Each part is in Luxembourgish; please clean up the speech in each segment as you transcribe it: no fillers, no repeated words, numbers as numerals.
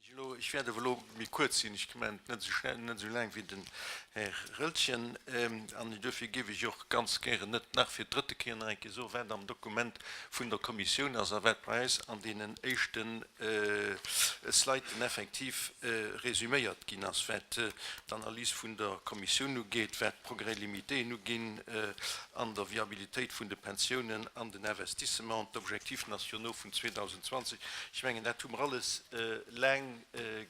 Ech wäert awer elo méi kuerz sinn, ech mengen net esou schnell, net esou laang wéi den Här Rëlchen. An duerfir géif ech och ganz gären net nach fir d'drëtte Kéier nach eng Kéier soen, wat am Dokument vun der Kommissioun ass a wat bei eis an deenen éischte Sliden effektiv resüméiert ginn ass, wat d'Analys vun der Kommissioun ugeet, wat d'Progrès limitéen uginn an der Viabilitéit vun de Pensiounen an den Investissementen, d'Objectifs nationaux vun 2020. Ech mengen, dat hu mer alles laang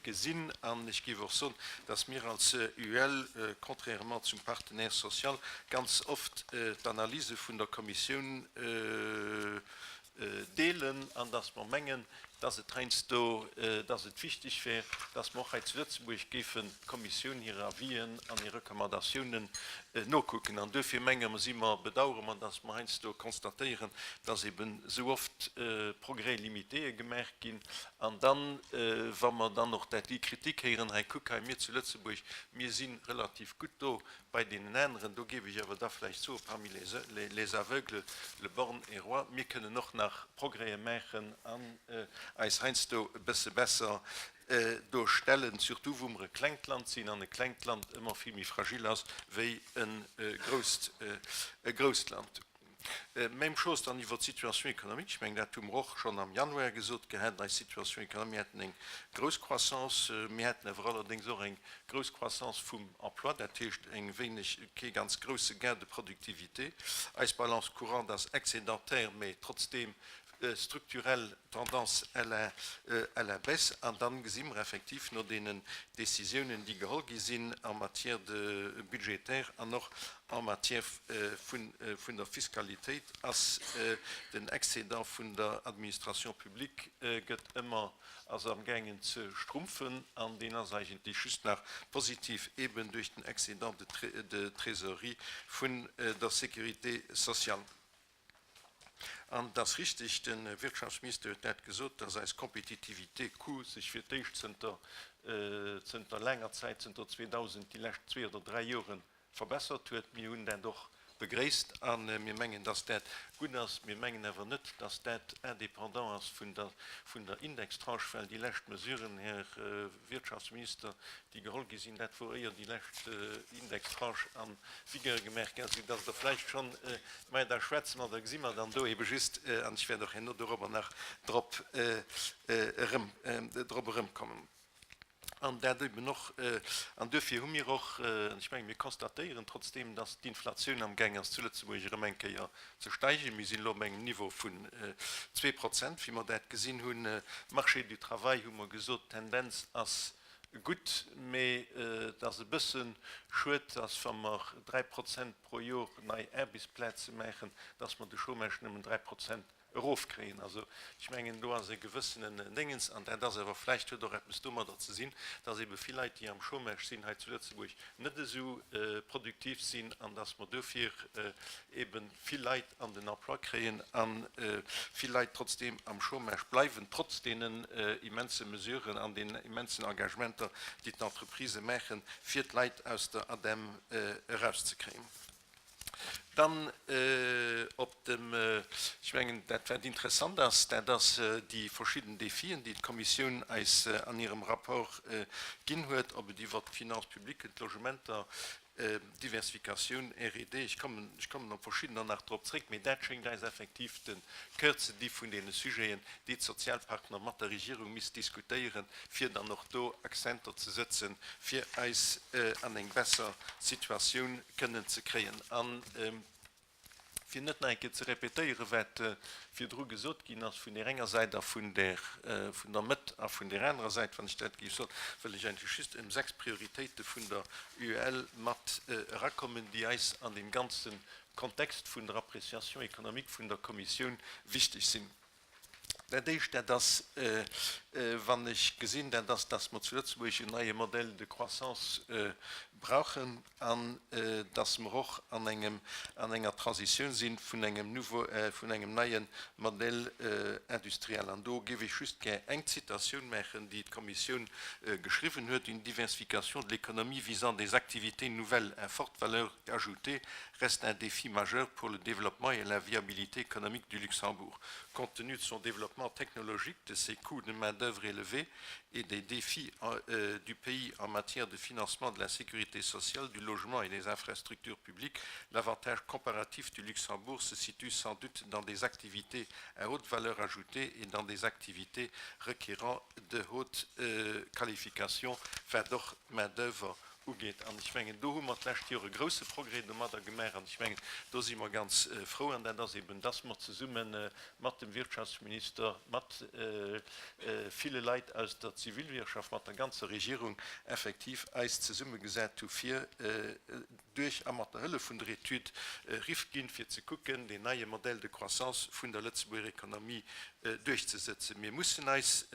gesinn. An ech géif och soen, dass mir als UEL, contrairement zum Partenaire social, ganz oft d'Analyse vun der Kommissioun deelen an dass mer mengen, dass et heiansdo, dass et wichteg wär, dass mer och hei zu Lëtzebuerg géifen d'Kommissioun hir Avisen an hir Recommandatiounen nokucken. An duerfir menge mer, si mer, bedauere mer, dass mer heiansdo constatéieren, dass eben esou oft Progrès limitéë gemaach ginn an dann, wa mer dann och dat, déi Kritik héieren, hei kuck hei, mir zu Lëtzebuerg, mir si relativ gutt do, Bei deenen aneren, do géif ech awer da vläicht soen, parmi les aveugles, le borgne est roi, mir kënnen och nach Progrèse maachen an eis heiansdo e bësse besser do stellen, surtout wou mer e klengt Land sinn an e klengt Land ëmmer vill méi fragile ass wéi e grousst Land. Même chose dann iwwert d'Situation économique. Ech mengen, dat hu mer och schonn am Januar gesot gehat. Eis Situation économique, mir haten eng grouss Croissance, mir haten awer allerdéngs och eng grouss Croissance vum Emploi, dat heescht eng wéineg, kee ganz grousse Gain de productivité. Eis Balance courante ass excédentaire, mä trotzdeem strukturell Tendance à la, à la baisse. An dann gesi mer effektiv no deenen Décisiounen, déi geholl gi sinn en matière de budgétaire an och en matière vun, vun der Fiskalitéit, ass den Excédent vun der Administration publique gëtt ëmmer, ass amgaangen ze schrumpfen an deen ass eigentlech just nach positiv eben duerch den Excédent de, de trésorerie vun der Sécurité sociale. An et ass richtig, de Wirtschaftsminister huet dat gesot, dass eis Compétitivité coût sech fir d'éischt zënter, zënter laanger Zäit, zënter 2000, déi lescht zwee oder dräi Jore verbessert huet. Mir hunn dat och begréisst a mir mengen, dass dat gutt ass. Mir mengen awer net, dass dat indépendant ass vun der, vun der Indextranche, well déi lescht Mesuren, Här Wirtschaftsminister, déi geholl gi sinn, dat wor éier déi lescht Indextranche a Vigueur gemaach gi ass, esou dass Der vläicht schonn, mä da schwätze mer, da gesi mer dann do ebe just, an ech wäert och herno dorobber nach drop erëm, drop erëmkommen. An dat eben och, an duerfir hu mir och, an ech menge mir constatéieren trotzdeem, dass d'Inflatioun amgaang ass zu Lëtzebuerg erëm eng Kéier ze steigen. Mir sinn elo op engem Niveau vun 2%, wéi mer dat gesinn hunn. Marché du travail hu mer gesot, d'Tendenz ass gutt, mee et ass e bësse schued, dass, wa mer 3% pro Jor nei Aarbechtsplaze maachen, dass mer de Chômage nëmmen 3% erofkréien. Also ech mengen, do ass e gewëssenen Déngens. An dat ass awer vläicht, huet och eppes domadder ze sinn, dass ebe vill Leit, déi am Chômage sinn hei zu Lëtzebuerg, net esou produktiv sinn an dass mer dofir ebe vill Leit an den Emploi kréien a vill Leit trotzdeem am Chômage bleiwen, trotz deenen immense Mesuren an deenen immensen Engagementer, déi d'Entreprisë maachen, fir d'Leit aus der ADEM erauszekréien. Dann op dem, ech mengen, dat wat interessant ass, dat ass déi verschidden Défien, déi d'Kommissioun eis an hirem Rapport ginn huet, ob et iwwert d'Finances publiques, d'Logementer, Diversifikatioun, R&D, ech kommen, ech kommen op verschiddener nach drop zréck, mee dat schéngt eis effektiv de Cœur ze di vun deene Sujeten, déi d'Sozialpartner mat der Regierung misst diskutéieren, fir dann och do Accenter ze sëtzen, fir eis an eng besser Situatioun kënnen ze kréien. An fir net nach eng Kéier ze répétéieren, wat virdru gesot ginn ass vun där enger Säit a vun där, vun der Mëtt a vun där anerer Säit, wann ech dat géif soen, wëll ech eigentlech just ëm 6 Prioritéite vun der UEL mat erakommen, déi eis an deem ganze Kontext vun der Appréciation économique vun der Kommissioun wichteg sinn. Dat Éischt, dat ass, wann ech gesinn, dat ass, dass mer zu Lëtzebuerg en neie Modèle de croissance brauchen an dass mer och an engem, an enger Transitioun si vun engem nouveau, vun engem neie Modèle industriel. An do géif ech just gär eng Zitatioun maachen, déi d'Kommissioun geschriwwen huet, Une diversification de l'économie visant des activités nouvelles à forte valeur ajoutée reste un défi majeur pour le développement et la viabilité économique du Luxembourg. Compte tenu de son développement technologique, de ses coûts de main-d'œuvre élevés et des défis du pays en matière de financement de la sécurité sociale, du logement et des infrastructures publiques, l'avantage comparatif du Luxembourg se situe sans doute dans des activités à haute valeur ajoutée et dans des activités requérant de hautes qualifications, wat och d'Main-d'œuvre ugeet. An ech mengen, do hu mer d'lescht Joer e grouse Progrès domadder gemaach. An ech mengen, do si mer ganz frou. An dat ass eben, dass mer zesumme mat dem Wirtschaftsminister, mat ville Leit aus der Zivilwirtschaft, mat der ganzer Regierung effektiv eis zesummegesat hu fir duerch a mat der Hëllef vun der Etüd Rifkin, fir ze kucken, deen neie Modèle de croissance vun der Lëtzebuerger Economie duerchzesëtzen. Mir mussen eis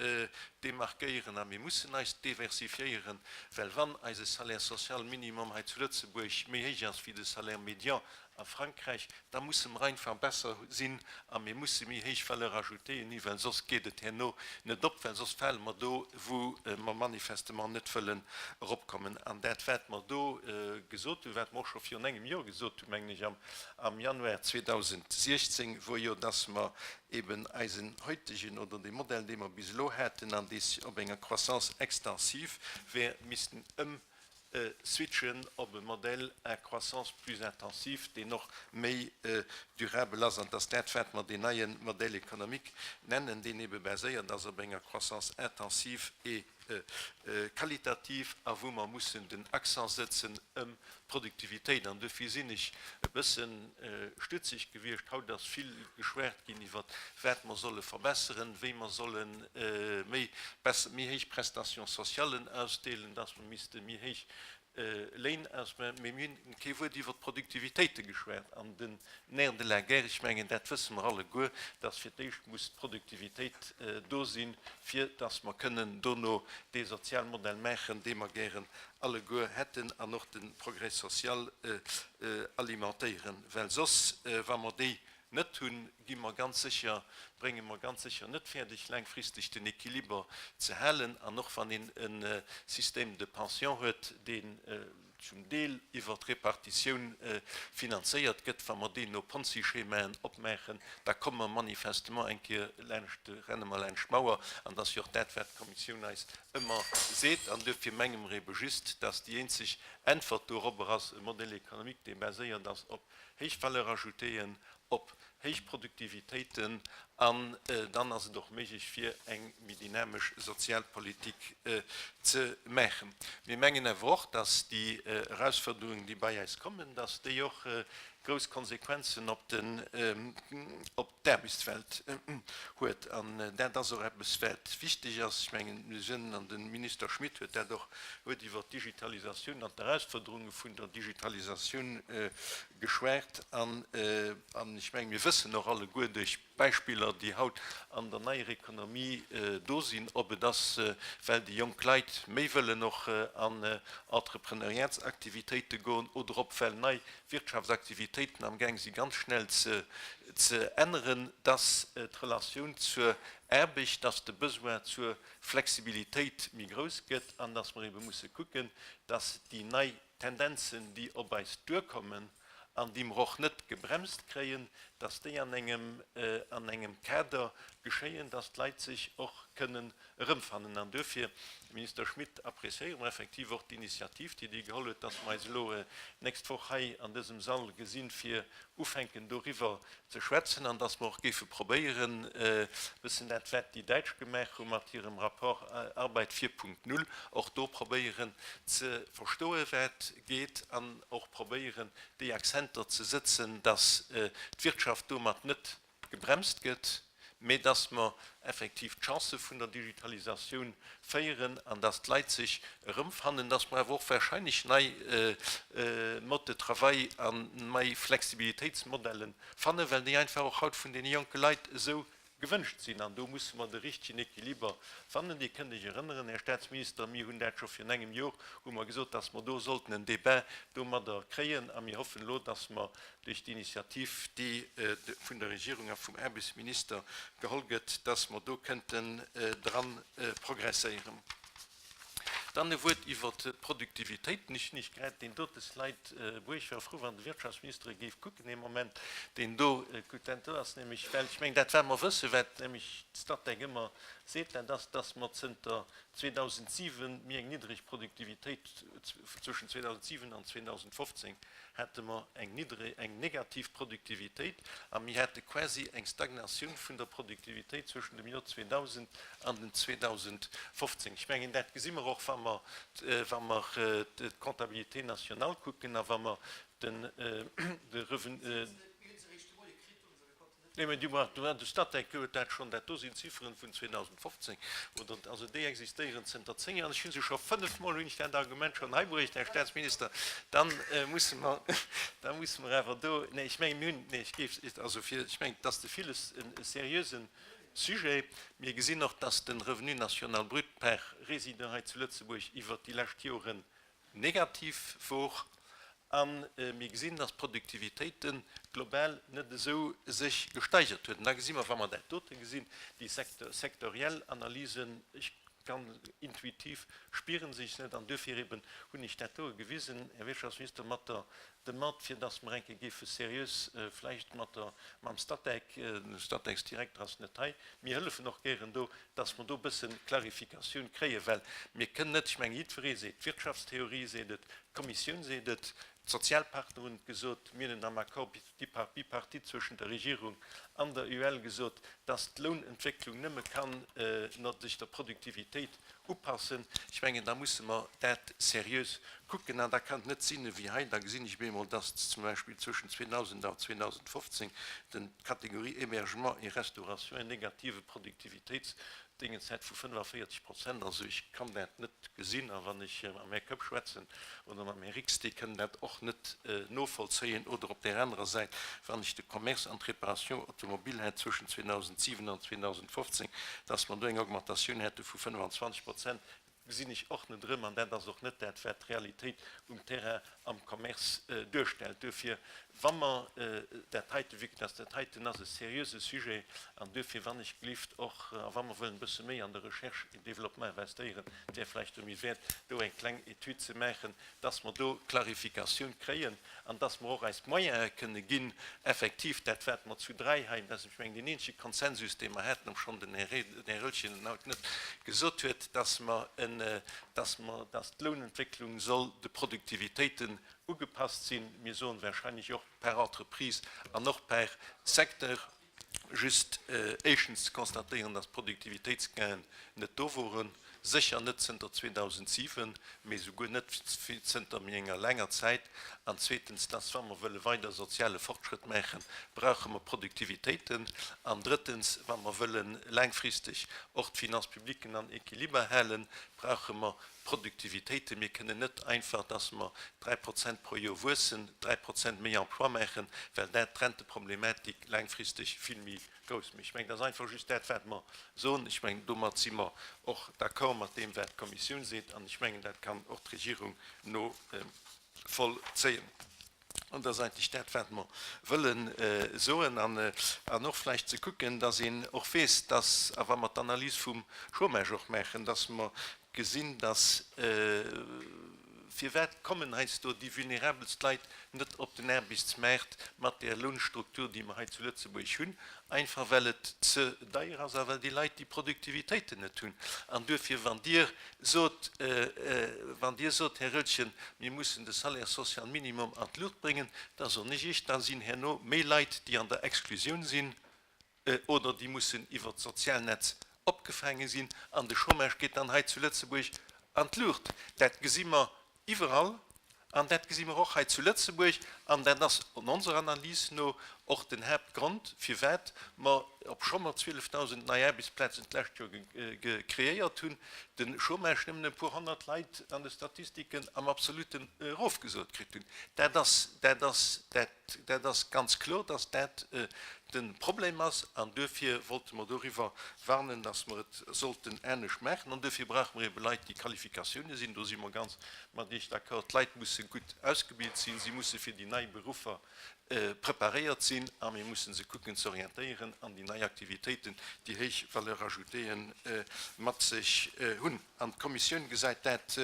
demarkéieren a mir mussen eis diversifiéieren, well wann eise Salaire social minimum hei zu Lëtzebuerg méi héich ass wéi de Salaire médian a Frankräich, da musse mer einfach besser sinn a mir musse méi héich Valeur ajoutéeën hunn, well soss geet et herno net op, well soss fale mer do, wou mer manifestement net wëllen eropkommen. An dat, wat mer do gesot hunn, wat mer och scho virun engem Joer gesot hunn, mengen ech, am Januar 2016, wor jo, dass mer eben eisen heutegen oder dee Modell, dee mer bis elo haten an dee op enger Croissance extensive wär, missten ëm switchen op e Modèle à croissance plus intensive, deen och méi durabel ass, an dass dat, wat mer deen neie Modèle économique nennen, deen ebe baséiert ass op enger Croissance intensive et qualitative a wou mer mussen den Accent sëtzen ëm d'Produktivitéit. An dofir sinn ech e bësse stutzeg gewiescht. Haut ass vill geschwat ginn iwwer wat mer solle verbesseren, wéi mer solle méi besser, méi héich Prestations socialen ausdeelen, dass mer misste méi héich Léin ausmaachen, mee mir hunn kee Wuert iwwer d'Produktivitéite geschwat. An den Nerf de la guerre, ech mengen, dat wësse mer alleguer, dass fir d'éischt muss d'Produktivitéit do sinn, fir dass mer kënnen dono dee Sozialmodell maachen, dee mer gären alleguer hätten, an och de Progrès social alimentéieren, well soss, wa mer déi net hunn, gi mer ganz sécher, brénge mer ganz sécher net fäerdeg, laangfristeg den Équiliber ze halen. An och wann een e Système de pension huet, deen zum Deel iwwer d'Repartitioun finanzéiert gëtt, wa mer deen no Ponzi-Schemaen opmaachen, da komme mer manifestement eng Kéier laanscht, renne mer laanscht d'Mauer. An dat ass jo och dat, wat d'Kommissioun eis ëmmer seet. An duerfir menge mer ebe just, dass déi eenzeg Äntwert dorobber ass e Modèle économique, dee baséiert ass op héich Valeur ajoutéeën, op héich Produktivitéiten an dann ass et och méiglech fir eng méi dynamesch Sozialpolitik ze maachen. Mir mengen awer och, dass déi Erausforderungen, déi bei eis kommen, dass déi och grouss Konsequenzen op den, op d'Aarbechtswelt huet. An dat ass och eppes, wat wichteg ass. Ech mengen, mir sinn, an de Minister Schmit huet dat och, huet iwwert d'Digitalisatioun an d'Erausforderunge vun der Digitalisatioun geschwat. An ech mengen, mir wëssen och alleguer duerch Beispiller, déi haut an der neier Economie do sinn, ob et ass, well déi jonk Leit méi wëllen och an Entrepreneuriatsaktivitéite goen oder ob well nei Wirtschaftsaktivitéiten amgaang si ganz schnell ze änneren, dass d'Relatioun zur Aarbecht, dass de Besoin zur Flexibilitéit méi grouss gëtt an dass mer ebe musse kucken, dass déi nei Tendenzen, déi op eis duerkommen an déi mer och net gebremst kréien, dass déi an engem, an engem Kader geschéien, dass d'Leit sech och kënnen erëmfannen. An duerfir, Minister Schmit, appréciéiere mer effektiv och d'Initiativ, déi Dir geholl huet, dass mer eis elo d'nächst Woch hei an dësem Sall gesinn, fir ufänken doriwwer ze schwätzen, an dass mer och géife probéieren, e bëssen dat, wat déi Däitsch gemaach hu mat hirem Rapport Arbeit 4.0, och do probéieren ze verstoen, wat geet, an och probéieren, déi Accenter ze sëtzen, dass d'Wirtschaft domat net gebremst gëtt, mä dass mer effektiv d'Chancë vun der Digitalisatioun féieren an dass d'Leit sech erëmfannen, dass mer awer och wahrscheinlech nei Modes de travail an nei Flexibilitéitsmodelle fannen, well déi einfach och haut vun deene jonke Leit esou gewënscht sinn. An do musse mer de richtegen Équiliber fannen. Dir kënnt Iech erënneren, Här Statsminister, mir hunn dat scho virun engem Jor hu mer gesot, dass mer do sollten en Débat domadder kréien a mir hoffen elo, dass mer duerch d'Initiativ, déi vun der Regierung a vum Aarbechtsminister geholl gëtt, dass mer do kënnten dran progresséieren. Dann e Wuert iwwert d'Produktivitéiten. Ech hunn Iech grad deen dote Slide bruecht. Ech wär frou, wann de Wirtschaftsminister e géif kucken ee Moment, deen do kuckt. Dat do ass nämlech, well ech mengen, dat wat mer wëssen, wat nämlech d'Statec ëmmer seet, dat ass, dass mer zënter 2007 mir eng niddreg Produktivitéit, zwëschen 2007 an 2015 hate mer eng niddreg, eng negativ Produktivitéit a mir hate quasi eng Stagnatioun vun der Produktivitéit zwëschen dem Joer 2000 an den 2015. Ech mengen, dat gesi mer och, wa mer, wa mer d'Comptabilité nationale kucken a wa mer den, de Revenu. Nee, mä de Statec huet dat schonn, dat do sinn Zifferen vun 2015, oder, also déi existéieren zënter 10 Joer, an ech hu se scho fënnefmol hunn ech dat Argument schonn hei bruecht, Här Statsminister, da musse mer, da musse mer awer do, nee, ech mengen, mir hunn, nee, ech géif, also fir, ech mengen, et ass de villes e seriöse Sujet. Mir gesinn och, dass de Revenu national brut per Résident hei zu Lëtzebuerg iwwert déi lescht Joren negativ wor. A mir gesinn, dass d'Produktivitéite global net esou sech gesteigert huet. An da gesi mer, wa mer dat dote gesinn, déi sektoriell Analysen, ech kann intuitiv spiere se ech net, an duerfir eben hunn ech dat doe gewisen, Här Wirtschaftsminister, mat der Demande, fir dass mer eng Kéier géife seriös vläicht mat der, mam Statec, de Statecs-Direkter ass net hei, mir hëllefen och gären do, dass mer do e bësse Clarificatioun kréien, well mir kënnen net, ech mengen, jiddweree seet, d'Wirtschaftstheorie seet et, D'Kommissioun seet et, d'Sozialpartner hunn et gesot, mir hunn et am Accord bipartite zwëschen der Regierung an der UEL gesot, dass d'Lounentwécklung nëmme kann sech der Produktivitéit upassen. Ech mengen, da musse mer dat seriös kucken an da kann et net sinn ewéi hei, da gesinn ech op eemol, dass zum Beispill zwëschen 2000 an 2015 den d'Kategorie Hébergement et restauration en negative Produktivitéits Déngenzäit vu 45 Prozent, also ech kann dat net gesinn a wann ech mam Här Koepp schwätzen oder mam Här Rix, déi kënnen dat och net novollzéien. Oder op där anerer Säit, wann ech de Commerce an d'Réparation automobile hätt zwëschen 2007 an 2015, dass mer do eng Augmentatioun hätte vu 25 Prozent, gesinn ech och net erëm an dat ass och net dat, wat d'Realitéit um Terrain am Commerce duerstellt. Duerfir, wa mer dat heite, vue que dass dat heiten ass e seriöse Sujet, an duerfir, wann ech gelift och, a wa mer wëllen e bësse méi an de Recherche et Développement investéieren, et wär vläicht do méi wäert, do eng kleng Etüd ze maachen, dass mer do Clarificatioun kréien an dass mer och eis d'Moyene kënne ginn, effektiv dat, wat mer zu dräi hei, dat ass, ech mengen, deen eenzege Konsensus, dee mer haten, obschonn den Här Höltgen en haut net gesot huet, dass mer en, dass mer, dass d'Lounentwécklung soll de Produktivitéiten ugepasst sinn, mir soen wahrscheinlech och per Entreprise an och per Secteur. Just éischtens ze constatéieren, dass d'Produktivitéitsgainen net do woren, sécher net zënter 2007, mee souguer net zënter méi enger laanger Zäit, an zweetens, dass, wa mer wëlle weider soziale Fortschrëtt maachen, brauche mer Produktivitéiten, an drëttens, wa mer wëlle laangfristeg och d'Finances publiques an Équiliber halen, brauche mer Produktivitéiten. Mir kënnen net einfach, dass mer 3 Prozent pro Joer wuessen, 3 Prozent méi Emploi maachen, well dat d'Renteproblematik laangfristeg vill méi grouss mécht. Ech mengen, dat ass einfach just dat, wat mer soen. Ech mengen, domat si mer och d'accord mat deem, wat d'Kommissioun seet, an ech mengen, dat kann och d'Regierung novollzéien. An dat ass eigentlech dat, wat mer wëlle soen. An och vläicht ze kucken, dass een och weess, dass, a wa mer d'Analys vum Chômage och maachen, dass mer gesinn, dass, Firwat kommen heiansdo déi vulnerabelst Leit net op den Aarbechtsmaart mat där Lounstruktur, déi mer hei zu Lëtzebuerg hunn? Einfach well et ze deier ass a well déi Leit déi Produktivitéiten net hunn. An duerfir, wann Dir sot, wann Dir sot, Här Roeltgen, mir mussen de Salaire social minimum an d'Luucht bréngen, da soen ech Iech, da sinn herno méi Leit, déi an der Exklusioun sinn oder déi mussen iwwert d'Sozialnetz opgefaange sinn an de Chômage geet dann hei zu Lëtzebuerg an d'Luucht. Dat gesi mer Iwwerall, an dat gesi mer och hei zu Lëtzebuerg, an dat ass onser Analys no och den Haaptgrond, firwat mer, obscho mer 12.000 nei Aarbechtsplazen d'lescht Joer kreéiert hunn, de Chômage nëmmen e puer honnert Leit an de Statistiken am Absoluten erofgesot kritt hunn. Dat ass, dat ass, dat ass ganz kloer, dass dat. de Problem ass. An duerfir wollte mer doriwwer warnen, dass mer et sollten anescht maachen. An duerfir brauche mer ebe Leit, déi Qualifikatiounen sinn. Do si mer ganz mat Iech d'accord. D'Leit musse gutt ausgebilt sinn, si musse fir déi nei Beruffer preparéiert sinn a mir musse se kucken ze orientéieren an déi nei Aktivitéiten, déi héich Valeur ajoutéeën mat sech hunn. An d'Kommissioun gesäit dat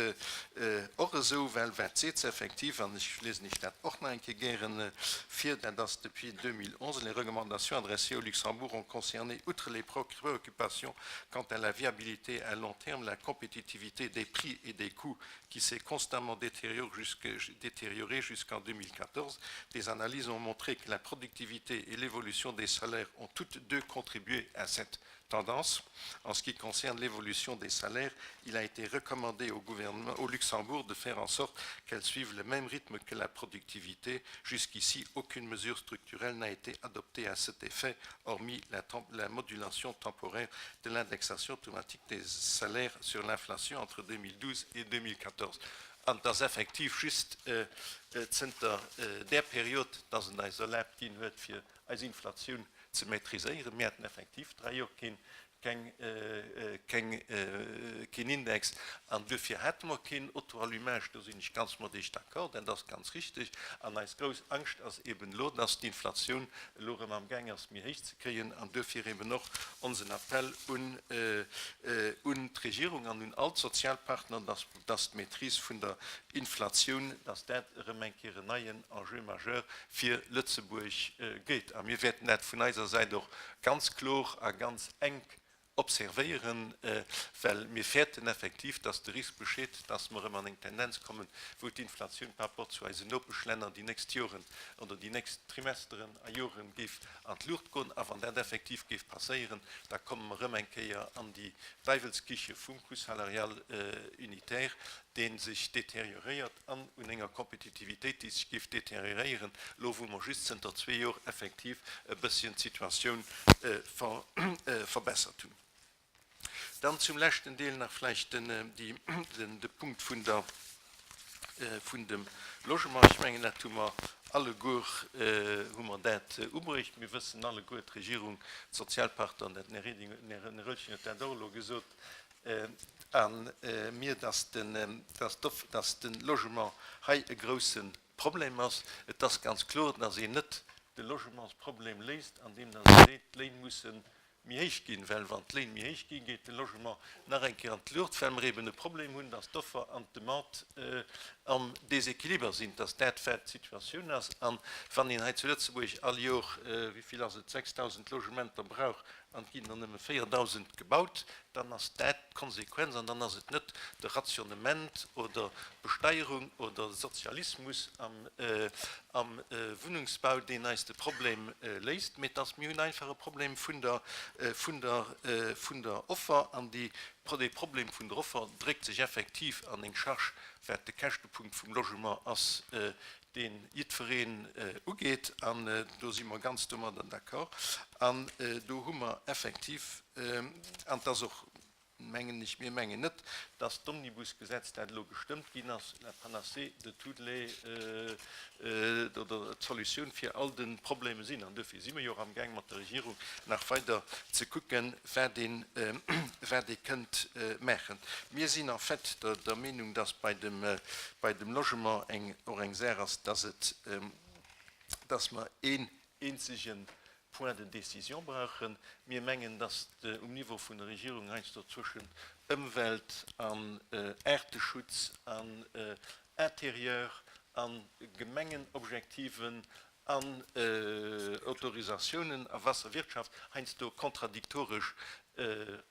och esou, well wat seet se effektiv, an ech liesen Iech dat och nach eng Kéier gären vir, dat ass, Depuis 2011, les recommandations adressées au Luxembourg ont concerné, outre les préoccupations quant à la viabilité à long terme, la compétitivité des prix et des coûts qui s'est constamment détériorée jusqu'en 2014. Des analyses ont montré que la productivité et l'évolution des salaires ont toutes deux contribué à cette tendance. En ce qui concerne l'évolution des salaires, il a été recommandé au gouvernement au Luxembourg de faire en sorte qu'elle suive le même rythme que la productivité. Jusqu'ici, aucune mesure structurelle n'a été adoptée à cet effet, hormis la, la modulation temporaire de l'indexation automatique des salaires sur l'inflation entre 2012 et 2014. An et ass effektiv just zënter där Period, dass en eis erlaabt ginn huet, fir eis Inflatioun ze maîtriséieren. Mir haten effektiv dräi Joer keen, keng, keng, keen Index an duerfir hate mer keen Auto-allumage. Do sinn ech ganz mat Iech d'accord, dat ass ganz richtig. An eis grouss Angscht ass eben elo, dass d'Inflatioun elo erëm amgaang ass méi héich ze kréien an duerfir eben och onsen Appell un, un d'Regierung an un all d'Sozialpartner, dass, dass d'Maîtrise vun der Inflatioun, dass dat erëm eng Kéier en neien Enjeu majeur fir Lëtzebuerg gétt. A mir wäerten dat vun eiser Säit och ganz kloer a ganz enk observéieren, well mir fäerten effektiv, dass de Risk besteet, dass mer erëm an eng Tendenz kommen, wou d'Inflatioun par rapport zu eisen Nopeschlänner déi nächst Joren oder déi nächst Trimesteren a Joren géif an d'Luucht goen. A wann dat effektiv géif passéieren, da komme mer erëm eng Kéier an déi Däiwelskiche vum Coût salarial unitaire, dee sech deterioréiert, an un enger Kompetitivitéit, déi sech géif deterioréieren, elo wou mer just zënter zwee Jor effektiv e bësschen d'Situatioun verbessert hunn. Dann zum leschten Deel nach vläicht de Punkt vun der, vun dem Logement. Ech mengen, dat hu mer alleguer, hu mer dat ubruecht. Mir wëssen alleguer, d'Regierung, d'Sozialpartner, den Här Reding, den Här Roeltgen huet dat och elo gesot, a mir, dass den, dass de Logement hei e grouse Problem ass. Et ass ganz kloer, dass een net de Logementsproblem léist, andeem dass ee seet, d'Léin mussen méi héich ginn, well wann d'Léin méi héich ginn, geet de Logement nach eng Kéier an d'Luucht, well mer eben e Problem hunn, dass d'Offer an d'Demande am Déséquiliber sinn, dass dat wat d'Situatioun ass. A wann een hei zu Lëtzebuerg all Jor, wéi vill ass et, 6.000 Logementer brauch an et ginn der nëmme 4.000 gebaut, dann ass dat d'Konsequenz an dann ass et net de Rationnement oder d'Besteierung oder de Sozialismus am am Wunnungsbau, deen eis de Problem léist, mee dass mir hunn einfach e Problem vun der, vun der, vun der Offer. An déi, dee Problem vun der Offer dréckt sech effektiv an eng Charge, wat de Käschtepunkt vum Logement ass, dee jiddwereen ugeet. An do si mer ganz domadder d'accord. An do hu mer effektiv, an et ass och mengen ech, mir mengen net, dass d'Omnibusgesetz, dat elo gestëmmt ginn ass, la panacée de toutes les, oder d'Solutioun fir all de Probleme sinn. An duerfir si mir jo och amgaang mat der Regierung nach weider ze kucken, wat een, wat ee kënnt maachen. Mir sinn en fait der Meenung, dass bei dem, bei dem Logement eng, och eng Saach ass, dass et, dass mer een eenzege Point de décision brauchen. Mir mengen, dass um Niveau vun der Regierung heiansdo zwëschen Ëmwelt an Aarteschutz an Intérieur a Gemengenobjektiven an Autorisatiounen a Wasserwirtschaft heiansdo kontradiktoresch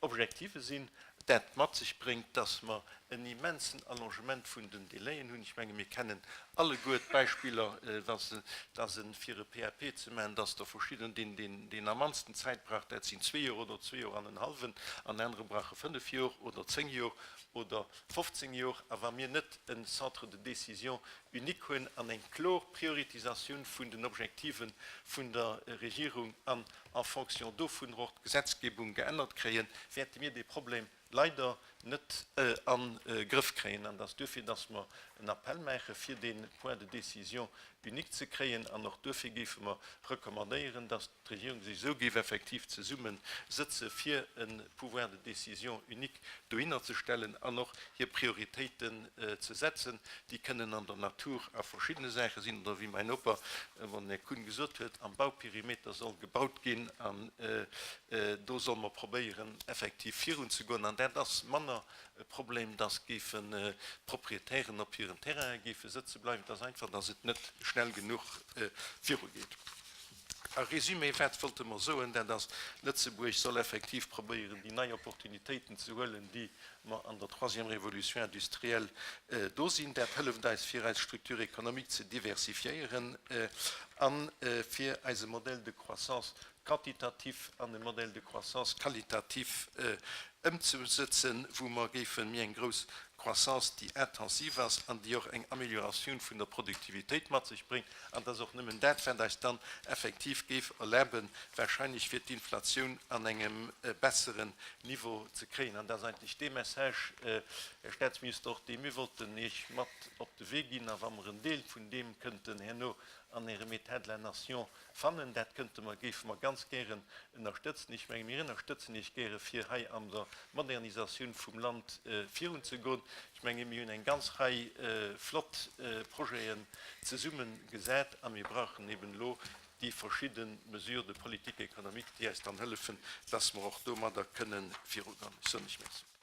Objektive sinn. Dat mat sech bréngt, dass mer en immensen Allongement vun den Délaien hunn. Ech menge mir kennen alleguer d'Beispiller, dass e fir e PAP ze maachen, dass der verschidden, deen, deen am mannsten Zäit brauch, dat sinn zwee Joer oder zwee Joer an en hallwen, an anere brauche fënnef Joer oder zéng Joer oder 15 Joer. A wa mir net e Centre de décision unique hunn an eng kloer Prioritisatioun vun den Objektive vun der Regierung an en fonction dovunner och d'Gesetzgebung geännert kréien, wäerte mir dee Problem leider net an Grëff kréien. An et ass duerfir, dass mer en Appel maache fir dee Point de décision. unique ze kréien. An och duerfir géife mer recommandéieren, dass d'Regierung sech esou géif effektiv zesumme sëtze fir e Pouvoir de décision unique dohinner ze stellen an och hir Prioritéiten ze setzen. Déi kënnen an der Natur a verschiddene Saache sinn oder wéi mäin Noper, den Här Kuhn, gesot huet, am Bauperimeter soll gebaut ginn an do solle mer probéieren effektiv virunzegoen. An dat ass manner e Problem, dass géifen d'Proprietären op hiren Terrainen géife sëtze bleiwen. Et ass einfach, dass et net schnell genuch virugeet. A Résumé, wat wollte mer soen? Dat ass, Lëtzebuerg soll effektiv probéieren, déi nei Opportunitéiten ze huelen, déi mer an der troisième révolution industrielle do sinn. Dat hëlleft eis, fir eis Structure économique ze diversifiéieren a fir eise Modèle de croissance quantitatif an e Modèle de croissance qualitatif ëmzesëtzen, wou mer géife méi eng grouss Croissance, déi intensiv ass an déi och eng Amélioratioun vun der Produktivitéit mat sech bréngt. An et ass och nëmmen dat, wat eis dann effektiv géif erlaben, wahrscheinlech fir d'Inflatioun an engem besseren Niveau ze kréien. An dat ass eigentlech dee Message, Här Statsminister, och dee mir wollten Iech mat op de Wee ginn. A wa mer en Deel vun deem kënnten herno an Ärem État de la nation fannen. Dat kënnte mer, géife mer ganz gären ënnerstëtzen. Ech menge mir ënnerstëtzen Iech gäre fir hei an der Modernisatioun vum Land virunzegoen. Ech menge mir hunn eng ganz Rei flott Projeten zesumme gesat a mir brauchen eben elo déi verschidde Mesures de politique économique, déi eis dann hëllefen, dass mer och domadder kënnen virugoen. Ech soen lech Merci.